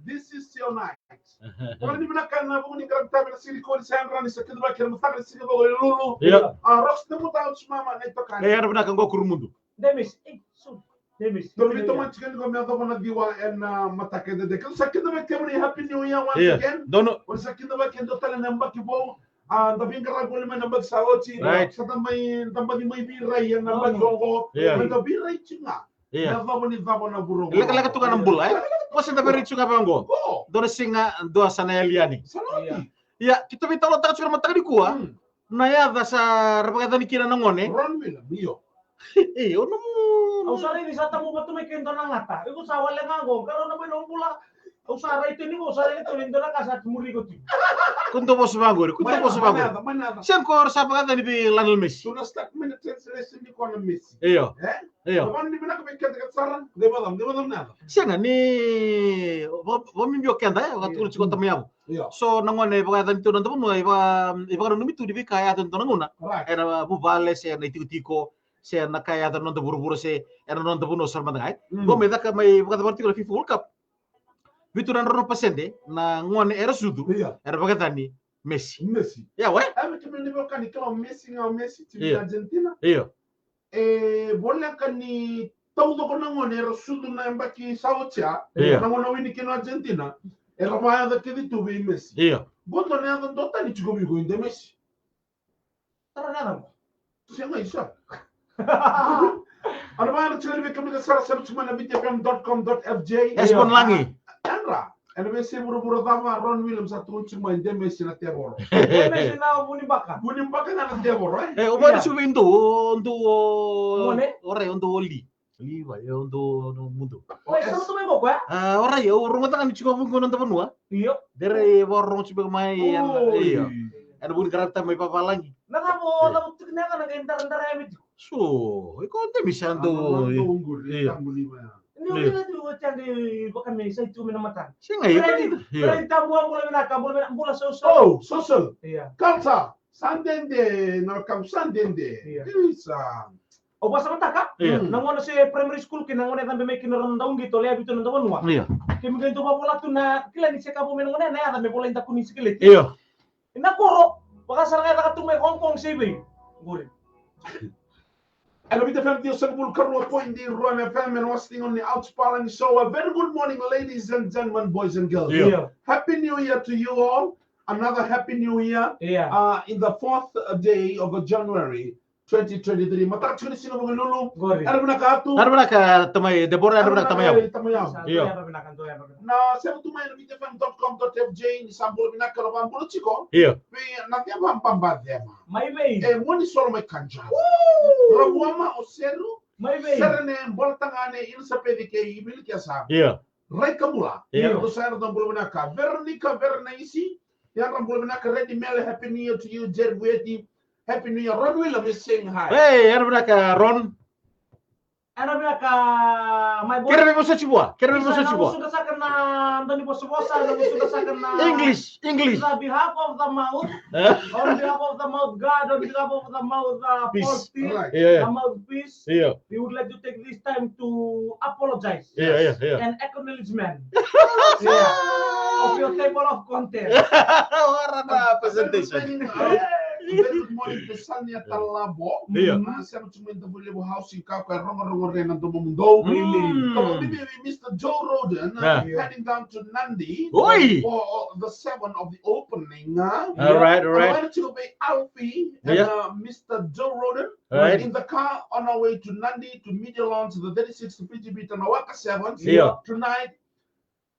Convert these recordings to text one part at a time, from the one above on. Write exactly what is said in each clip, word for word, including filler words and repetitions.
This is your night. Ora ni vinaka na vuku ni qaravi tavi na siri kori sa yadra ni sa kidavaki na mataka ni siga vakailulu. Ia. A, Rox, na muta au mama na itokani. E, era vinaka qo Kurumudu. Demis, e, su, Demis. Donu vei tomani tiko ni ko me yacova na ciwa ena mataka e dede. Kau sa kidavaki kemuni Happy New Year once again. Donu. Ora sa kidavaki e dua tale na yabaki vou. A, da veiqaravi voli mai na yabaki sa oti. Right. Sa da mai, da mai, mai veirai ena yabaki oqo. Ia. Me da veirai tiko ga. Ia. Na cava ni cava na vuravura. Lekaleka tu ga na bula, e? Vosa da veirai tu ga vaqo. Dua na siga, dua sa na yali yani. Sa na oti. Ia, keitou veitalanoataka tu ga na mataka nikua. Hmm. Na yaca sa ra vakayacani kina na gone. Ron William, io. E, o nomu. Au sa raici sa tabu vata mai kei dua na gata. Iko sa wale ga qo, qarauna mai nomu bula. Au sa rai tu ni qo, sa rai tu ni dua na ka sa muri iko tu. Ko dua vosa vaqori, ko dua vosa vaqori. Sega, ko ra sa vakayacani vei Lionel Messi. Tu na start mai na translation ni ko na Messi. Io. E? Io. Ko vani ni vinaka vei keda ka sara, de vada, de vada na. Sega ni va, va mi bio keda, e, vakatukuna tiko tamayavu. Io. So na gone e vakayacani tu na dua vanua, e vaka, e vakananumi tu ni veika e yaco e dua na gauna. Right. Ena vuvale, se na itikotiko, se na ka e yaco ena noda vuravura, se ena noda vanua sara mada ga, e. Mm. Qo me caka mai vakacavara tiko na FIFA World Cup. Vitu na drau na pasede na gone era sucu, io, era vakayacani Messi. Messi. Ia, we? Ave kemuni ni vaka ni kila o Messi ga o Messi, timi, io, Argentina. Io. E voleka ni taucoko na gone era sucu na yabaki sa oti ya, io, na gone wini kina o Argentina, era vakayaca kece tu vei Messi. Io. Qo dua na yaca dua tani tiko vei iko i de Messi. Tara na yaca qo. Sega isa. Ana vaya na channel vei kemuni ka sara, sara tiko mai na viti fm dot com dot f j. Esbon Lagi. Andra. Ena veiyasai vuravura cava, Ron Williams sa tukuna tiko mai de Messi na tevoro. Messi na vunibaka. Vunibaka ga na tevoro, e? E, o vaya na, ia, tiko vei dou, dou o. Mone? Ora, o dou o Li. Li, vaya, o dou o mudu. Oi, sa tu mai qo, e? A, ora, ia, au rogoca ga ni tiko vaqo na noda vanua. Io. Dere, e, vakarorogo tiko mai, oi, ena, io. Ena vuniqaravi tavi mai vavalagi. Na ka vo, e, na vo tiko na ka na qai daradara ya me tiko. So, iko de Messi sa dou, io. Ni o ira tu o tia qai vaka me sa tu me na mata. Sega, io. Io. Rai tabu, bula vinaka, bula vinaka, bula soso. Oh, soso. Ia. Culture. Sa dede, na kam sa dede. Ia. Isa. Au vakasamataka, io, na gauna se primary school kina, na gauna e cabe mai kina o rau na dauqito, lewe vitu na dauvanua. Io. Kemuni qai dau vakavola tu na, kila ni se ka vo mai na gauna ya na yaca me volai daku ni sikileti. Io. Ena koro, vaka sara ga e caka tu mai Hong Kong se i vei. Qori. Ena Viti F M, tiasagavulu ka rua point rua na F M, ena wasa ni gauna ni Ouch Palagi Show. A very good morning, ladies and gentlemen, boys and girls. Io. Io. Happy New Year to you all. Another Happy New Year. Io. Uh, in the fourth day of January, twenty twenty-three. Mataka tiko ni siga Vukelulu. Qori. Era vinaka tu. Era vinaka tamai Debora, era vinaka tamai Yavu. Tamai Yavu. Sa, io, era vinaka, era vinaka. Na sema tu mai na viti f m dot com dot f j ni sa bula vinaka, na vakabula tiko. Io. Vei na ceva baba ceva. Mai vei. E, Moni Solo mai Kanja. Woo! Ravuama o Seru. Mai vei. Serene, Bolatagane, Ilisapeci kei Imili Kesa. Io. Rai ka bula. Io. Io. Sa era bula vinaka. Veronica, Veronaisi. Yadra bula vinaka, Redi Mele, Happy New Year to you, Jerry Vueti. Happy New Year. Ron William is saying hi. Hey, yadra vinaka, Ron. Yadra vinaka, my boy. Kere me vosa tiko vua. Kere me vosa tiko vua. Isa, na vosa saka na, doni vosa vosa, na vosa saka na. English, English. On the behalf of the mouth, eh? On behalf of the mouth guard, on behalf of the mouth, uh, peace. Right. Yeah. The mouthpiece. Yeah. We would like to take this time to apologize. Yeah, yeah, yeah. An acknowledgement. Yeah. Of your table of contents. What a presentation. Very good morning to Sania Talabo. Yeah. Na sema tu mai Davuilevu Housing, ka ko e rogorogo re na domomudou. Mm. Ka ko bibi Mister Joe Roden, uh, yeah, heading down to Nadi. Oi! For, uh, the seven of the opening, uh. All right, all right. Ka ko e tiko vei Alfie and, yeah, uh, Mister Joe Roden. Right. In the car on our way to Nadi to media launch the thirty-sixth P G B Tanawaka Sevens. Yeah. Tonight,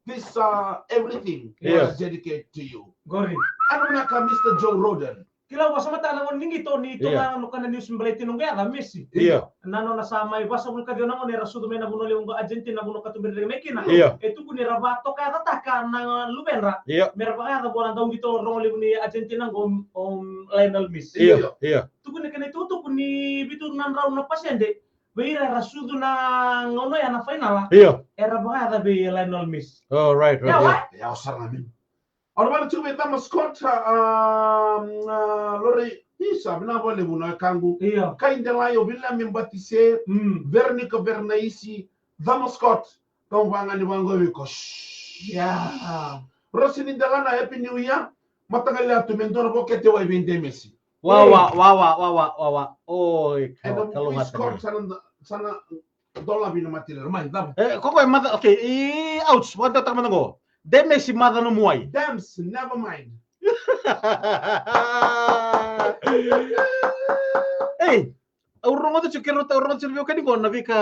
this, uh, everything, yeah, was dedicated to you. Qori. Yadra vinaka, Mister Joe Roden. Kila, au vakasamataka na gauna ni qito ni toka, yeah, na noqu kana news me baleti noqu yaca Messi. Yeah. Na nona sa mai vasagavulu ka ciwa na gauna era sucu mai na vanua levu qo Argentina, na vanua ka tuberi mai kina. Yeah. E tukuni era vakatokayacataka na luvedra. Yeah. Mera vakayaca vua na dauqito rogo levu ni Argentina qo, o Lionel Messi. Yeah, yeah. Tukuni kena itukutuku ni vitu na drau na pasede vei ira era sucu na gauna ya na fainala. Io. Era vakayaca vei Lionel Messi. Oh, right, right, yeah, right. Ia, sara ga ni. Au na vana tiko vei Cama Scott, um, uh, Lori, isa, vinaka vakalevu na wekaqu. Io. Kai Delai, o Viliami Batise, mm, Veronica Verenaisi, Cama Scott, kau vagani vaqo vei ko. Yeah. Rosi ni Delana, Happy New Year. Mataqali Atu, me dua na vokete wai vei Demesi. Wawa, wawa, wawa, wawa. Oi, kalougata. Sana dolavi na material. Mai, cava? E, ko koe maca, okay. I, ouch, vakatautaka mada qo. Demesi, maca nomu wai. Dems, never mind. Ei, au rogoca tiko, keirau, au rogoca tiko na veiwekani qo na veika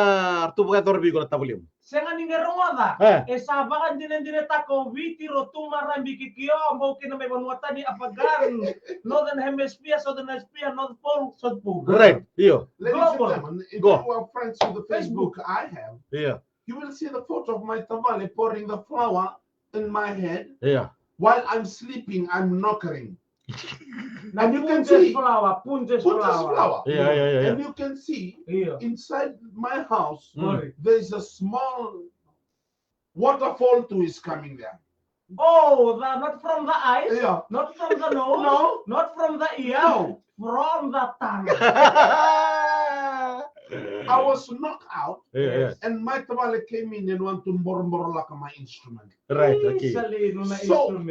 ratou vakayacora vei iko na tavalemu. Sega ni qai rogoca. E. E sa vakadinadinataka o Viti, Rotuma, Rabi, Kikio, bau kina mai vanua tani, Apagan, Northern Hemisphere, Southern Hemisphere, North Pole, South Pole. Right, io. Ladies and gentlemen, if you are friends with the Facebook I have, yeah, you will see the photo of my tavale pouring the flour in my head. Yeah. While I'm sleeping, I'm knocking. And you can see flour, punches flour. Yeah, yeah, yeah, yeah. And you can see inside my house, there is a small waterfall too is coming there. Oh, the, not from the eyes, yeah, not from the nose, no, not from the ear, no, from the tongue. I was knocked out, yeah, yeah, and my tavale came in and want to boroboro laka my instrument. Right, okay. So,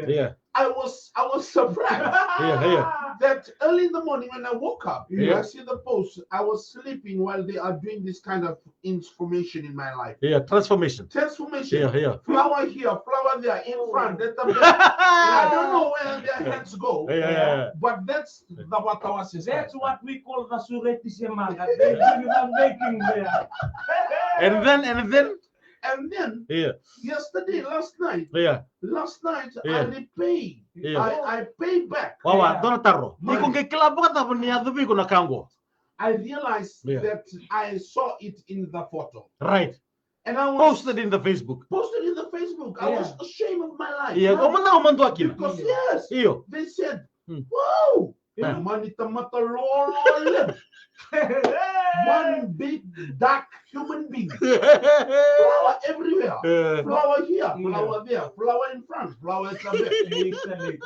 yeah. I was, I was surprised, yeah, yeah, that early in the morning when I woke up, yeah, I see the post. I was sleeping while they are doing this kind of information in my life. Yeah, transformation. Transformation. Yeah, yeah. Flour here, flour there, in front, at the back. I don't know where their hands go. Yeah, yeah, yeah. But that's the Watawasi style. That's what we call the sureti semaga. They bring the baking there. And then, and then, and then, yeah, yesterday, last night, yeah, last night, yeah, I repay. Yeah. I, I pay back. Wawa, yeah, dua na taro. Iko qai kila vakacava ni yaco vei iko na ka qo? I realized, yeah, that I saw it in the photo. Right. And I was posted in the Facebook. Posted in the Facebook. I, yeah, was ashamed of my life. Yeah, o mada o madua kina. Because, yes, io, they said, hmm, wow, yeah, mani tamata lolo levu. One big dark human being. Flour everywhere. Yeah. Flour here, yeah, flour there, flour in front, flour at the back. Exactly.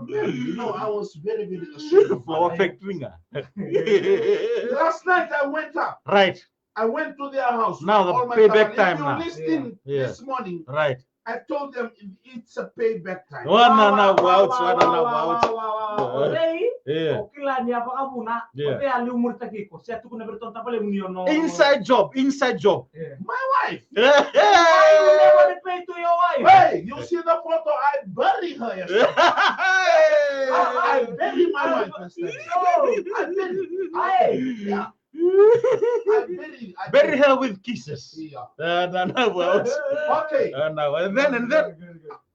Man, you know, I was very, very ashamed of my life. Flour factory nga. Last night I went up. Right. I went to their house. Now the payback time now. If you listening this morning, right, I told them it, it's a payback time. Wana na vouch, wana na vouch. Rei, o kila ni a vakavuna, o rei a liumuritaki iko. Se a tukuna vei iratou na tavalemu ni ono. Inside job, inside job. Yeah. My wife. Hey, hey. Why you never repay to your wife? Hey, you see the photo? I bury her yesterday. I, I bury my wife yesterday. Oh. I bury. Hey. Yeah. I bury, I bury her with kisses. Yeah. Uh, no, no, well, okay. Uh, no, and then, and then,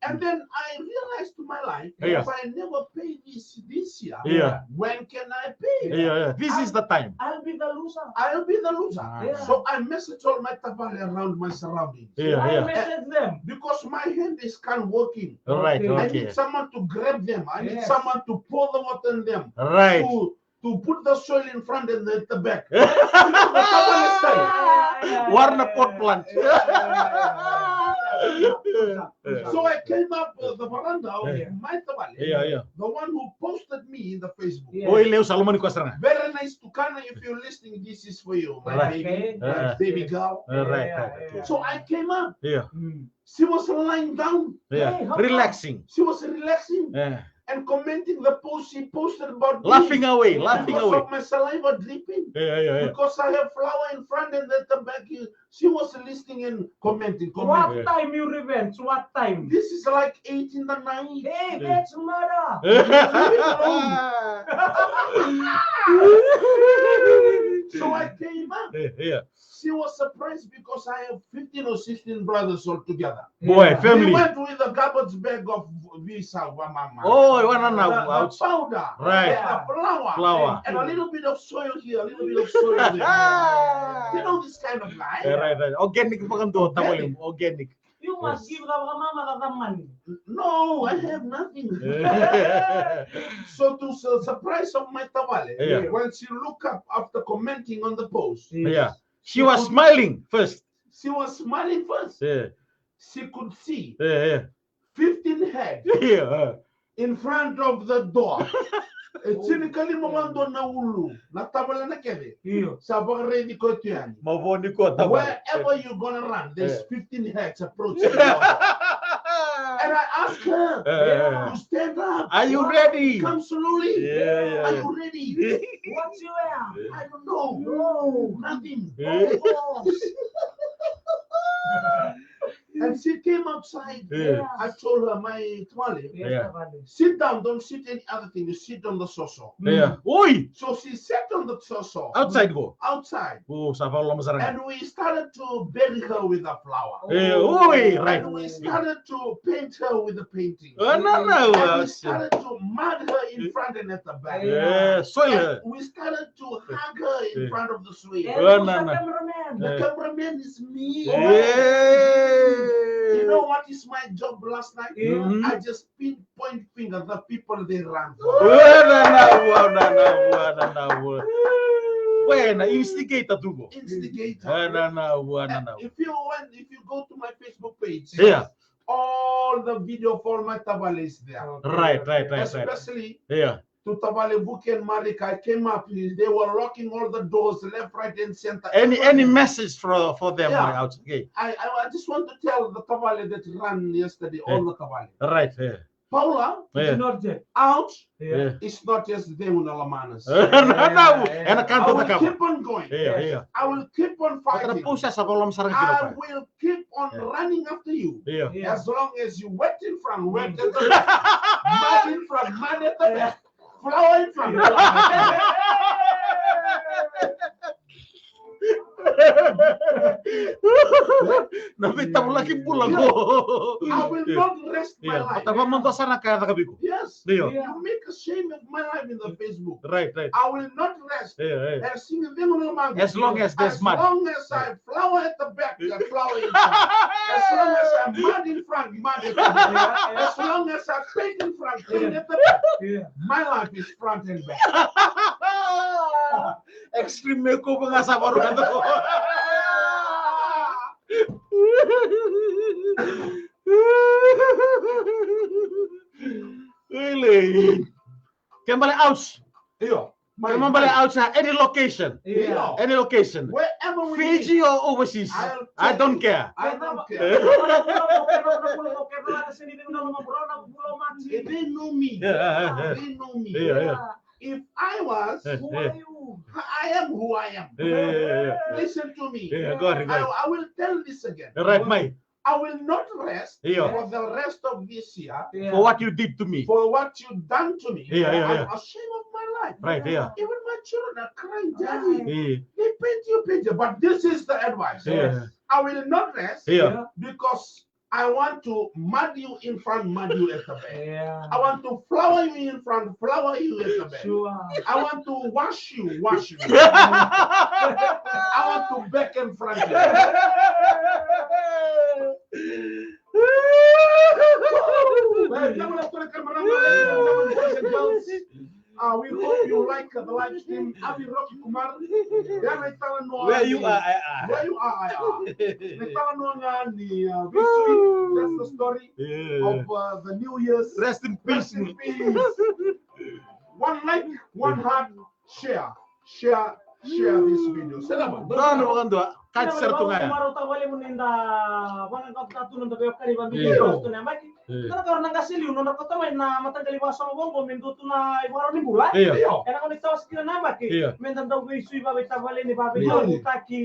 and then I realized to my life, yeah, if I never pay this this year, yeah, when can I pay? Yeah, yeah. This is the time. I'll be the loser. I'll be the loser. Ah. Yeah. So I message all my tavale around my surroundings. Yeah, yeah. I message them because my hand is can't working. All right, okay. I need someone to grab them. I need someone to pour the water in them. Right. To to put the soil in front and at the back. Warna pot plant. So I came up, uh, the veranda of my tavale, yeah, yeah, the one who posted me in the Facebook. Yeah. Oi, Leo Salomon Kosranga. Very nice Tukana, if you're listening, this is for you, my baby, my baby girl. Right, right, okay. So I came up. Yeah. Mm. She was lying down. Yeah. Hey, relaxing. She was relaxing. Yeah. And commenting the post she posted about me. Laughing away, laughing away. Because of my saliva dripping. Yeah, yeah, yeah. Because I have flour in front and at the back, she was listening and commenting, commenting. What time you revenge? What time? This is like eight in the night. Hey, that's murder. Leave it alone. So I came up. Yeah, yeah. She was surprised because I have fifteen or sixteen brothers all together. Boy, family. We went with a garbage bag of visa, wa mama. Oh, wa na na, the, the powder. Right. The flour. Flour. And a little bit of soil here, a little bit of soil there. You know this kind of life. Yeah, right, right. Organic, organic. Organic. You must give the mama the, the money. No, I have nothing. So to su-, surprise of my tavale, yeah, when she look up after commenting on the post, yeah, she was smiling first. She was smiling first. Yeah. She could see, yeah, yeah, fifteen head, yeah, in front of the door. E tinikalima vata na ulu, na tavale na kece. Io. Sa vakaraici koya tu yani. Mavoa ni koya tavale. Wherever you gonna run, there's fifteen heads approaching your door. You stand up. Are you ready? Come slowly. Yeah, yeah. Are you ready? What you wear? I don't know. No, nothing. Yeah. Oh, oh. And she came outside. Yeah. I told her, my Tamale, yeah, sit down, don't sit any other thing, you sit on the soso. Yeah. Oi! So she sat on the soso. Outside go. Outside. Oh, sa vakaloloma sara ga. And we started to bury her with the flower. Eh, oi, right. And we started to paint her with the painting. Oh, no, no. And we started to mud her in front and at the back. Yeah, soil her. And we started to hug her in front of the swing. Eh, no, no. The cameraman is me. Eh. You know what is my job last night? Mm-hmm. I just pinpoint finger the people they run. Ua na na ua, na na ua, na na ua. Ua na instigator tu qo. Instigator. Na na ua, na na ua. If you want, if you go to my Facebook page, yeah, all the video for my tavale is there. Right, right, right, right. Especially, yeah, to tavale Vuke and Marika, I came up, they were locking all the doors left, right, and center. Any, any message for, for them, yeah, out? Okay. I, I, I just want to tell the tavale that ran yesterday, yeah, all the tavale. Right, yeah. Paula, yeah, is not yet out. Yeah. It's not just them na lamanas. No, no, yeah, yeah. I will keep on going. Yeah, yeah. I will keep on fighting. I will keep on running after you. Yeah. As long as you wet in front, wet at the back. Mud in front, mud at the back. Flower in front. Na veitavulaki bula qo. I will not rest my life. Vata vakamadua sara na ka e caka vei iko. Yes. Io. You make a shame of my life in the Facebook. Right, right. I will not rest. Io, io. As long as there's mud. As long as I flower at the back, I flower in front. As long as I'm mud in front, mud at the back. As long as I paint in front, paint at the back. Yeah. My life is front and back. Extreme makeover ga sa varo ga. Ele. Kena ibalebale ouch. Io. Kena ibalebale ouch, any location. Io. Any location. Wherever we meet. Fiji or overseas. I don't care. I don't care. They know me. Yeah, yeah, yeah. They know me. Yeah, yeah. If I was, who are you? I am who I am. Yeah, yeah, yeah, yeah. Listen to me. Yeah, go ahead, go ahead. I, I will tell this again. Right, mai. I will not rest, io, for the rest of this year. Yeah. For what you did to me. For what you done to me. Yeah, yeah, yeah. I'm ashamed of my life. Right, yeah. Even my children are crying, "Daddy, yeah, they paint you, paint you." But this is the advice. Yeah. I will not rest, yeah, because I want to mud you in front, mud you at the back. Yeah. I want to flower you in front, flower you at the back. Sure. I want to wash you, wash you. I want to back and front you. Well, Uh, we hope you like, uh, the live stream. Abi Rocky Kumar. Ya na italanoa ni, where you are, I are. Where you are, I are. Na italanoa ga ni, uh, Visui. That's the story, yeah, of, uh, the New Year's. Rest in peace. Rest in peace. One like, one heart, share. Share, share this video. Sera ba? Dua na vakadua. Kati sara tu ga ya. Marau tavale mo ni da vakaqaqataka tu na noda veiwekani vakabibi, io, tu na yabaki. Io. Tara ka na qase liu, nodra kauta mai na mataqali vakasama vou qo me dua tu na ivakarau ni bula. Io. Io. Ena gauna ni tawase kina na yabaki. Io. Me da dau veisui vakaveitavaleni, vakaveitavaleni.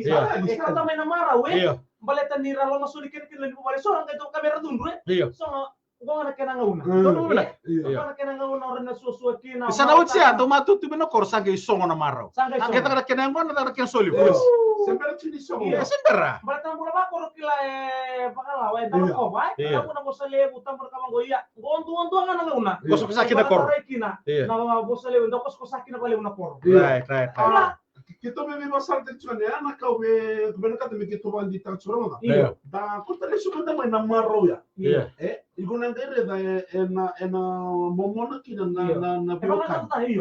Io. E kauta mai na marau, e? Io. Baleta ni ra loma soli kina kina ni vuvale. So ra qai dau kamera cudru, e? Io. So ga, qo ga na kena gauna. Mm. Qo na gauna. Io. Qo na kena gauna o ira na suasua kina. Sa na oti ya, dau matutu mai na koro, sa qai sogo na marau. Sa qai sogo. A qai caka na kena yaqona, caka na kena soli. Io. Se bera tini sogo. Io, se bera. Baleta na bula vakoro kila e vakalawa, e dau kova, e. Io. Dau na vosa levu, tabu na ka vaqo, ia. Qo duadua ga na gauna. Io. Kosakosa kina koro. Io. Na vosa levu, dau kosakosa kina vakalevu na koro. Io. Right, right, right. Keitou me veivosaki tiko ni, ya na ka au me, me vinakata me keitou vakadeitaka tiko ga. Io. Da kauta lesu mada mai na marau ya. Io. E, iko na qai raica e, ena, ena momona kina na, io, na, na veiwekani.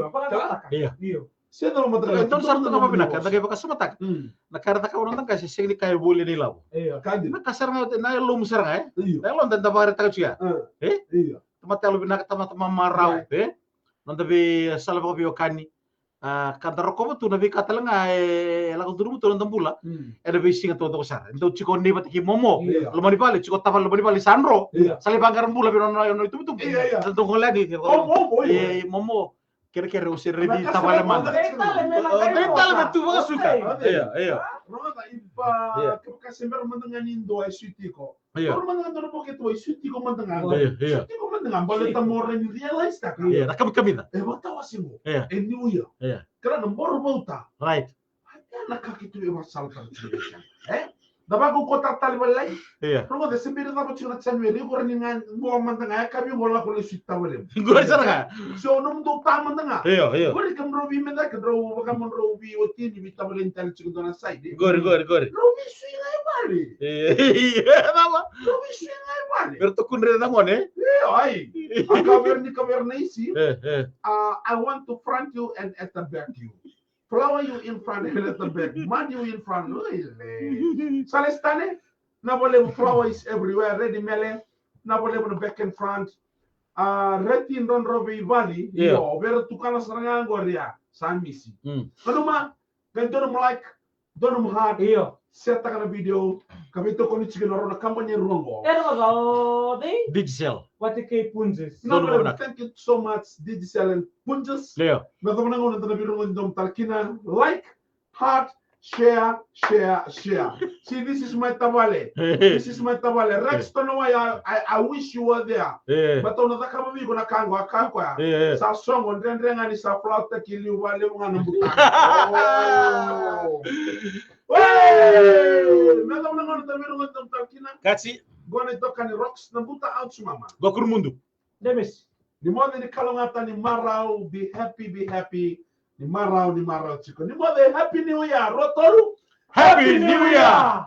Io, io. Se cava mada ga, io, tou sa raica ga vakavinaka, da qai vakasamataka. Mm. Na ka era cakava na noda qase, sega ni ka e voli ena ilavo. Io. Na ka sara ga, na yalomu sara ga, e? Io. Na yaloda da vakaraitaka tiko ya. E? Io. Tamata yalovinaka, tamata mamarau, e? Noda veisala vakaveiwekani. A, ka da rokova tu na veika tale ga e lako curuma tu na noda bula. Mm. Ena veisiga taucoko sara. Dau tiko nei vata kei momo. Io. Loma ni vale, tiko tavale loma ni vale sa dro. Io. Sa lai vaqara bula vei nona, nona itubutubu. Io, io. Sa dau gole yani. Momo, io. E, momo. Kerekere o se redi tavale mada. Dei tale me na, dei tale me tu vakasuka. Io, io. Rogoca, i pa, io, kevaka se bera mada ga ni dua e sui tiko. Io. Ora mada ga dua na boke tu, e sui tiko mada ga. Io, io. Sui tiko mada ga, baleta mo rawa ni realize taka. Io, na kamikamica. E vakatawase qo. Io. E New Year. Io. Kila na boro vauta. Right. Ia na ka keitou e vakasalataka tiko. E? Da vakaukauwataka tale vale lai. Io. Rogoca, se bera cava tiko na January, qori ni ga, qo mada ga, e ka vei qo lako lai sui tavale. Qori sara ga. So, nomudou ta mada ga. Io, io. Qori kemudrau veimecaki, drau vaka mo drau veiwatini, veitavaleni tale tiko dua na side. Qori, qori, qori. Drau veisui ga i vale. Io, io, mama. Drau veisui ga i vale. Vei iratou kudre na gone. Io, ai. A ka vei ira ni ka vei ira na isi. E, e. Uh, I want to front you and at the back you. Flower you in front and at the back. Mud you in front. Oi, le. Sa lesu tale. Na valevu, flower is everywhere. Ready mele. Na valevu na back and front. A, reti drodro veivale. Io. Io, vei ira tukuna sara ga qori ya. Sa misi. Mm. Nanuma, qai dua nomu like, dua nomu heart. Io. Share-taka na video. Ka veitokoni tiko na rua na kabani e rua qo. E rua qo, dei? Digicel. Vata kei Punjas. Dua nomu like. Thank you so much, Digicel and Punjas. Io. Me yacova na gauna da na veirogoci domo tale kina. Like, heart, share, share, share. See, this is my tavale. This is my tavale. Rex Tonawai, I, I, I wish you were there. E. But au na cakava vei iko na ka qo, a kaya o koya. E, e. Sa sogo, dredre ga ni sa flower-taki liu vakalevu ga na butako. Oh. Hey! Me yacova na gauna da na veirogoci domo tale kina. Kaci. Qo na itokani Rocks, Nabuta, Aotusumama. Vakurumudu. Demis. Ni moce, ni kalougata, ni marau, be happy, be happy. Ni marau, ni marau tiko. Ni moce, Happy New Year, rua, tolu. Happy New Year!